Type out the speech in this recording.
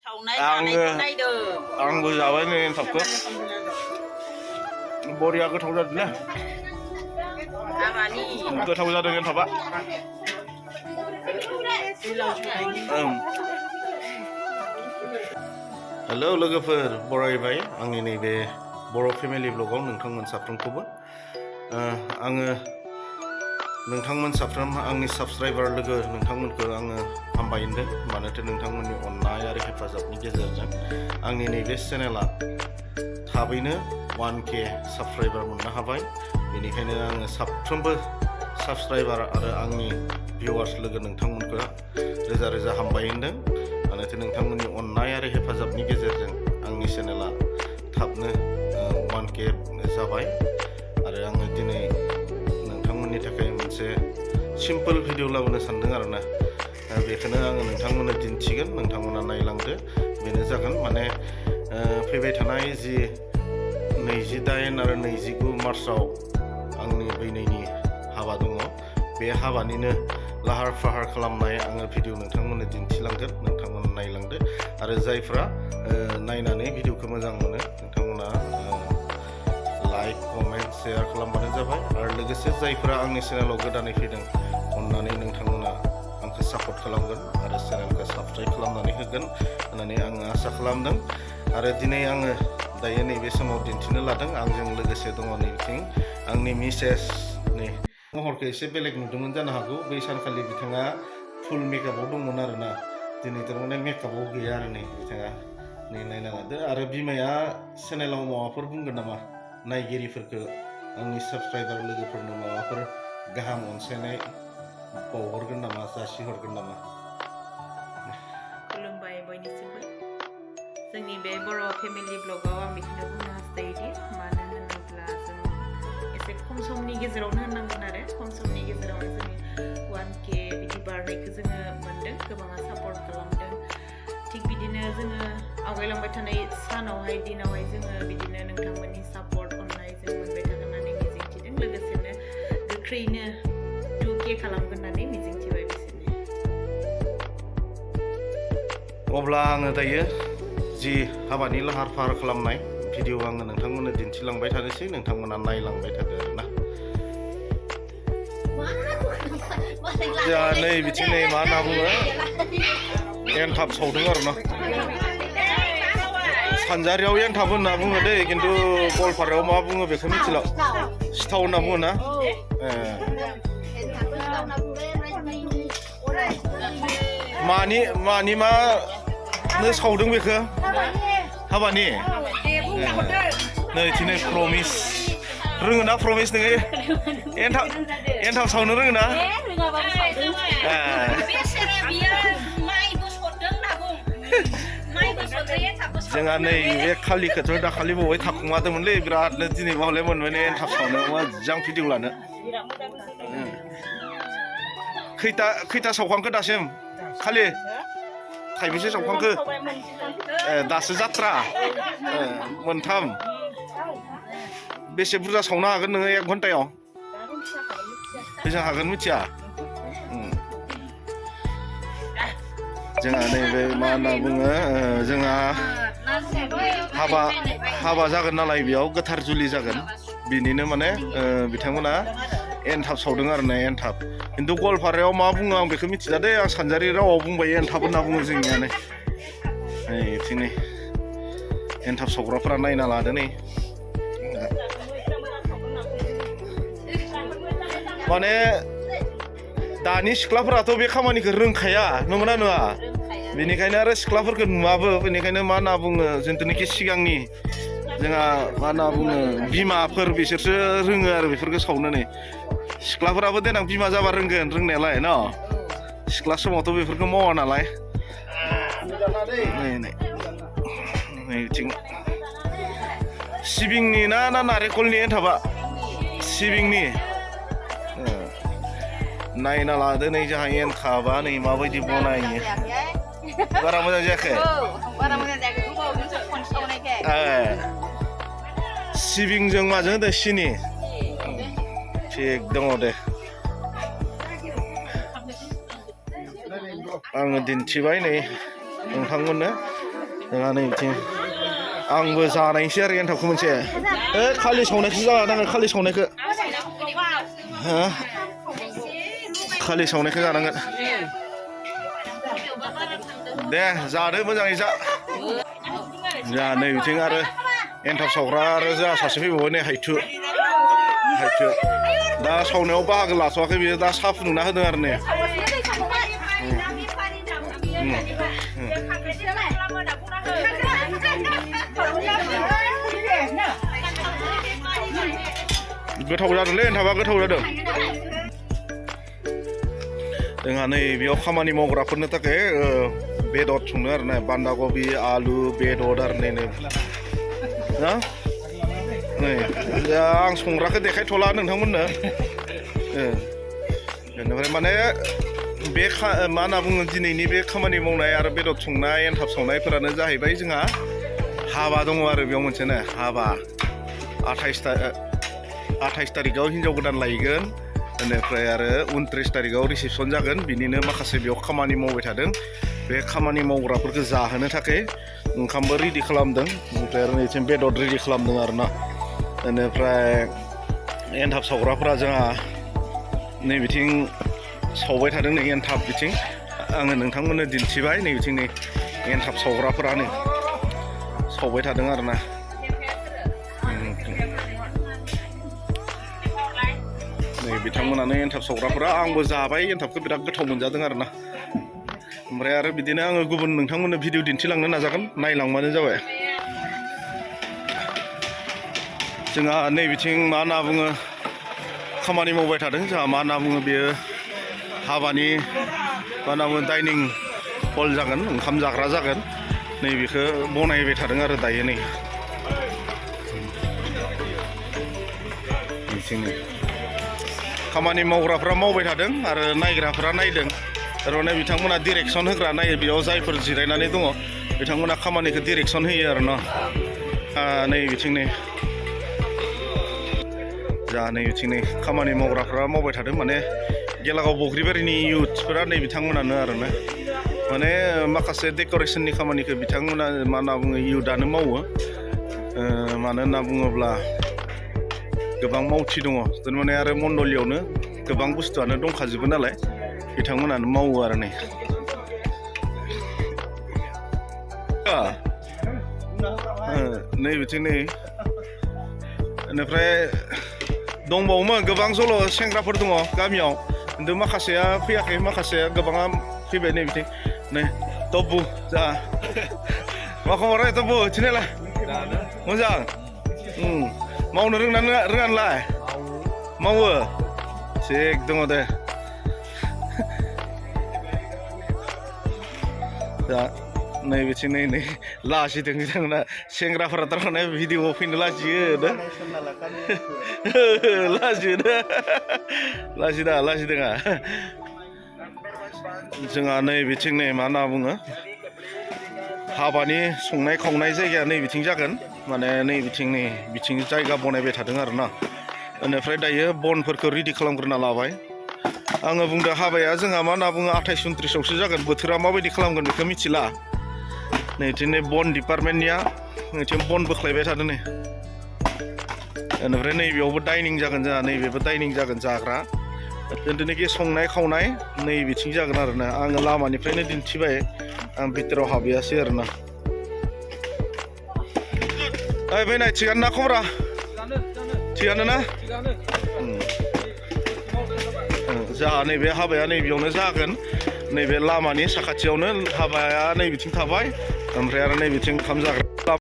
आंबो जाबाय नै एनथाबखौ बरिया गोथाव जादोंना गोथाव जादों एनथाबा हेलौ लोगोफोर बरायबाय आंनि नैबे बर' फेमिलि ब्लगाव नोंथांमोन साफ्रोमखौबो आङो नोंथांमोन साफ्रोम आंनि साबस्क्राइबार लोगो नोंथांमोनखौ आङो हामबाय होनदों मानोना नोंथांमोननि अननाय आरो हेफाजाबनि गेजेरजों आंनि नैबे चेनेला थाबैनो 1K साबस्क्राइबार मोननो हाबाय बेनिखायनो आङो साफ्रोमबो साबस्क्राइबार आरो आंनि भिउवार्स लोगो नोंथांमोनखौ रोजा रोजा हामबाय होनदों मानोना नोंथांमोननि अननाय आरो हेफाजाबनि गेजेरजों आंनि चेनेला थाबनो 1K जाबाय आरो आङो दिनै नोंथांमोननि थाखाय मोनसे सिम्पोल भिडिअ लाबोनो सानदों आरोना बेखौनो आङो नोंथांमोननो दिन्थिगोन नोंथांमोना नायलांदो बेनो जागोन माने फैबाय थानाय जि 28 आरो 29 मार्चआव आंनि बैनैनि हाबा दङ बे हाबानिनो लाहार फाहार खालामनाय आङो भिडिअ नोंथांमोननो दिन्थिलांगोन नोंथांमोना नायलांदो आरो जायफ्रा नायनानै भिडिअखौ मोजां मोनो नोंथांमोना लाइक कमेन्ट शेयार खालामबानो जाबाय आरो लोगोसे जायफ्रा आंनि चेनेलाव गोदानै फैदों अननानै नोंथांमोना आंखौ सापर्ट खालामगोन आरो चेनेलखौ साबस्क्राइब खालामनानै होगोन होननानै आङो आसा खालामदों आरो दिनै आङो दायो नैबे समाव दिन्थिनो लादों आंजों लोगोसे दङ नैथिं आंनि मिसेसनि महरखौ एसे बेलेग नुदोंमोन जानो हागौ बै सानखालि बिथाङा फुल मेकआपआव दंमोन आरोना दिनै थारमाने मेकआपआव गैया आरो नै बिथाङा नै नायना लादो आरो बिमाया चेनेलाव माबाफोर बुंगोन नामा नायगिरिफोरखौ आंनि साबस्क्राइबार लोगोफोरनो माबाफोर गाहाम अनसायनाय बावहरगोन नामा जासिहरगोन नामा खुलुमबाय बयनिसिमबो जोंनि बे बर' फेमिलि ब्लगाव आं बेखौनो बुंनो हास्थायोदि मानो होनोब्ला जों एसे खम समनि गेजेरावनो होननांगोन आरो खम समनि गेजेरावनो जोङो 1K बिदि बारनायखौ जोङो मोनदों गोबाङा सापर्ट खालामदों थिग बिदिनो जोङो आवगायलांबाय थानाय सानावहाय दिनावहाय जोङो बिदिनो नोंथांमोननि सापर्ट अननाय जों मोनबाय थागोन होननानै मिजिंथिदों लोगोसेनो गोख्रैनो 2K खालामगोन होननानै मिजिंथिबाय बिसोरनो अब्ला आङो दायो जि हाबानि लाहार फाहार खालामनाय भिडिअ आङो नोंथांमोननो दिन्थिलांबाय थानोसै नोंथांमोना नायलांबाय थादो आरोना जोंहा नै बिथिं नै मा होनना बुङो एनथाब सावदों आरोना सानजारियाव एनथाब होनना बुङो दै खिन्थु गवालपारायाव मा बुङो बेखौ मिथिला सिथाव होनना बुङो ना मानि मानो सावदों बेखौ हाबानि नै दिनै प्रमिस रोङो ना प्रमिस नोङो एनथाब सावनो रोङो ना जोंहा नै बे खालिखौथ' दाखालि बावै थाखुमादोंमोनलै बिरादनो दिनै बावलाय मोनबाय ने एनथाब सावनो मोजां भिडिअ लानो खैथा सावखांखो दासिम खालि थाइबेसे सावखांखो दासो जात्रा मोनथाम बेसे बुरजा सावनो हागोन नोङो 1 घन्टायाव बेसेबां हागोन मिथिया जोंहा नैबे मा होनना बुङो जोंहा हाबा जागोन नालाय बेयाव गोथार जुलि जागोन बिनिनो माने बिथांमोना एनथाब सावदों आरोना एनथाब खिन्थु गवालपारायाव मा बुङो आं बेखौ मिथिला दे आं सानजारि रावाव बुंबाय एनथाब होनना बुङो जोंनियानो नै एनथाब सावग्राफोरा नायना लादो नै माने दानि सिख्लाफोराथ' बे खामानिखौ रोंखाया नंगौना नङा बेनिखायनो आरो सिख्लाफोरखौ नुवाबो बेनिखायनो मा होनना बुङो जिथुनाखि सिगांनि जोंहा मा होनना बुङो बिमाफोर बिसोरसो रोङो आरो बेफोरखौ सावनो नै सिख्लाफोराबो देनां बिमा जाबा रोंगोन रोंनायालाय न सिख्ला समावथ' बेफोरखौ मावा नालाय नै बिथिं सिबिंनि ना नारेंखलनि एनथाबा सिबिंनि नायना लादो नै जोंहा एनथाबा नै माबायदि बनायो बारा मोजां जायाखै सिबिंजों माजों होदो सिनि थिग दङ दे आङो दिन्थिबाय नै नोंथांमोननो जोंहा नै बिथिं आंबो जानायसै आरो एन्थाबखौ मोनसे खालि सावनायखौ जानांगोन खालि सावनायखौ खालि सावनायखौ जानांगोन दे जादो मोजाङै जा जोंहा नै बिथिं आरो एन्थाब सावग्रा आरो जोंहा सासे फैबावबाय नै हायथु दा सावनायाव बाहागो लाथ'वाखै बियो दा साहा फुदुंना होदों आरो नै गोथाव जादोंलै एन्थाबा गोथाव जादों जोंहा नै बेयाव खामानि मावग्राफोरनो थाखाय बेदर संनो आरो ना बान्दा कबि आलु बेदर आरो नै ना नै आं संग्राखौ देखायथ'ला नोंथांमोननो बेनिफ्राय माने बे मा होनना बुङो दिनैनि बे खामानि मावनाय आरो बेदर संनाय एन्थाब सावनायफोरानो जाहैबाय जोंहा हाबा दङ आरो बेयाव मोनसेनो हाबा 28 तारिखआव हिन्जाव गोदान लायगोन बेनिफ्राय आरो 29 तारिखआव रिसेपसन जागोन बिनिनो माखासे बेयाव खामानि मावबाय थादों बे खामानि मावग्राफोरखौ जाहोनो थाखाय ओंखामबो रेडि खालामदों ओमफ्राय आरो नैथिं बेदर रेडि खालामदों आरो ना बेनिफ्राय एन्थाब सावग्राफोरा जोंहा नै बिथिं सावबाय थादों नै एन्थाब बिथिं आङो नोंथांमोननो दिन्थिबाय नै बिथिं नै एन्थाब सावग्राफोरानो सावबाय थादों आरो ना नै बिथांमोनानो एन्थाब सावग्राफोरा आंबो जाबाय एन्थाबखौ बिराद गोथाव मोनजादों आरो ना ओमफ्राय आरो बिदिनो आङो गुबुन नोंथांमोननो भिडिअ दिन्थिलांनो नाजागोन नायलांबानो जाबाय जोंहा नै बिथिं मा होनना बुङो खामानि मावबाय थादों जोंहा मा होनना बुङो बेयो हाबानि मा होनना बुङो डाइनिं हल जागोन ओंखाम जाग्रा जागोन नै बेखौ बनायबाय थादों आरो दायो नै बिथिंनो खामानि मावग्राफ्रा मावबाय थादों आरो नायग्राफ्रा नायदों थारमाने बिथांमोना डिरेक्सन होग्रा नायो बेयाव जायफोर जिरायनानै दङ बिथांमोना खामानिखौ डिरेक्सन होयो आरो न नै बिथिं नै जा नै बिथिं नै खामानि मावग्राफ्रा मावबाय थादों माने गेलागाव बग्रिबारिनि इउथ्सफोरा नै बिथांमोनानो आरो ना माने माखासे डेक'रेसननि खामानिखौ बिथांमोना मा होनना बुङो इउथआनो मावो मानो होनना बुङोब्ला गोबां मावथि दङ थारमाने आरो मण्डलियावनो गोबां बुस्थुआनो दंखाजोबो नालाय बिथांमोनानो मावो आरो नै नै बिथिं नै बेनिफ्राय दंबावोमोन गोबां जल' सेंग्राफोर दङ गामियाव खिन्थु माखासेया फैयाखै माखासेया गोबाङा फैबाय नै बिथिं नै तब्बु जा मा खबर तब्बु थिनायलाय मोजां मावनो रोङानोलाय मावो थिग दङ दे दा नै बिथिं नै लाजिदों बिथांमोना सेंग्राफोरा थारमाने भिडिअआव फैनो लाजियो लाजिदों जोंहा नै बिथिं नै मा होनना बुङो हाबानि संनाय खावनाय जायगाया नै बिथिं जागोन माने नै बिथिं जायगा बनायबाय थादों आरो ना बेनिफ्राय दायो बनफोरखौ रेडि खालामग्रोना लाबाय आङो बुंदों हाबाया जोंहा मा होनना बुङो 28-29आवसो जागोन बोथोरा माबायदि खालामगोन बेखौ मिथिला नैथिं नै बन डिपार्टमेन्टनिया नैथिं बन बोख्लायबाय थादों नै बेनिफ्राय नैबेयावबो डाइनिं जागोन जोंहा नैबेबो डाइनिं जागोन जाग्रा जिथुनाखि संनाय खावनाय नै बिथिं जागोन आरो ना आङो लामानिफ्रायनो दिन्थिबाय आं भितराव हाबैयासै आरो ना ओइ फैनाय थिगानो ना खबरा थिगानो ना जोंहा नैबे हाबाया नैबेयावनो जागोन नैबे लामानि साखाथियावनो हाबाया नै बिथिं थाबाय ओमफ्राय आरो नै बिथिं ओंखाम जाग्रा